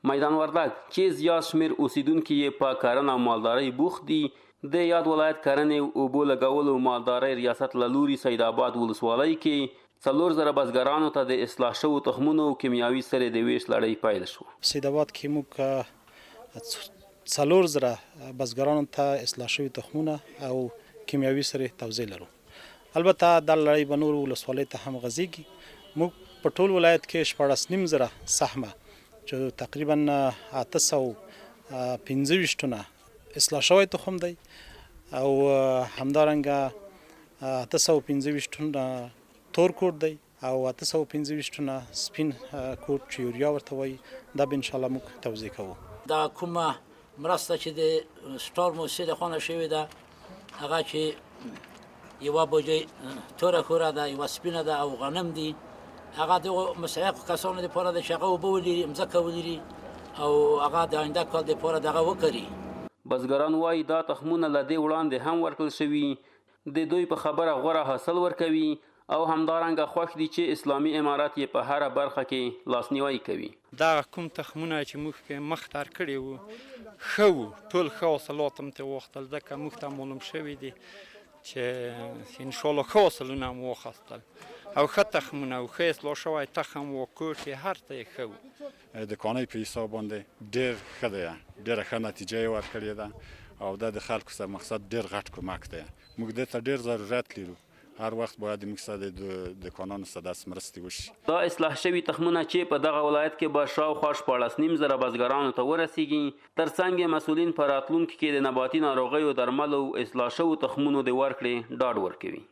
میدان وردګ چې زیات شمېر اوسېدونکي یې په کرنه او مالدارۍ بوخت دي، د یاد ولایت کرنې او اوبو لګولو مالدارۍ ریاست له لوري سیدآباد ولسوالۍ کې 4000 بزګرانو ته د اصلاح شوو تخمونو او کیمیاوي سرې د وېش لړۍ پیل شوه. سیدآباد کې موږ 4000 بزګرانو ته اصلاح شوي تخمونه او کیمیاوي سرې توزیع لرو. البته دا لړۍ به نورو ولسوالۍ ته هم غځېږي. موږ په ټول ولایت کې 16,500 سهمه چې تقریبا 825 ټنه اصلاح شوی تخم دی او همدارنګه 825 ټنه تور کوټ دی او 825 ټنه سپین کوټ چې یوریا ورته وایي، دا به انشاءالله موږ توزیع کوو. دا کومه مرسته چې د سټار موسسې له خوا نه شوې ده، هغه چې یوه بوجۍ توره خوره ده، یوه سپینه ده او غنم دي، هغه دغو مستحقو کسانو دپاره ده چې هغه اوبه ولري، مځکه ولري او هغه د آینده کال دپاره دغه وکري. بزګران وايي دا تخمونه له دې وړاندې هم ورکړل شوي، د دوی په خبره غوره حاصل ورکوي او همدارنګه خوښ دي چې اسلامي امارت یې په هره برخه کې لاسنیوی کوي. دا کوم تخمونه چې موږ کې مخ تر کړي وو ښه وو، ټول ښه حاصلات هم ترې واخیستل، ځکه موږ ته معلوم شوي دي چې انشاءالله ښه حاصلونه هم واخیستل او ښه تخمونه او ښه اصلاح شوی تخم و، کوټ یې هر څه یې ښه وو. د کانۍ په حساب باندې ډېر ښه دی، ډېره ښه نتیجه یې ورکړې ده او دا د خلکو سره مقصد ډېر غټ کمک دی. موږ دې ته ډېر ضرورت لرو، هر وخت باید موږ سره د دکانانو سره داسې مرستې وشي. دا اصلاح شوي تخمونه چې په دغه ولایت کې به شاوخوا 16,500 بزګرانو ته ورسیږي، ترڅنګ یې مسؤلین په راتلونکي کې د نباتي ناروغیو درملو او اصلاح شوو تخمونو د ورکړې ډاډ ورکوي.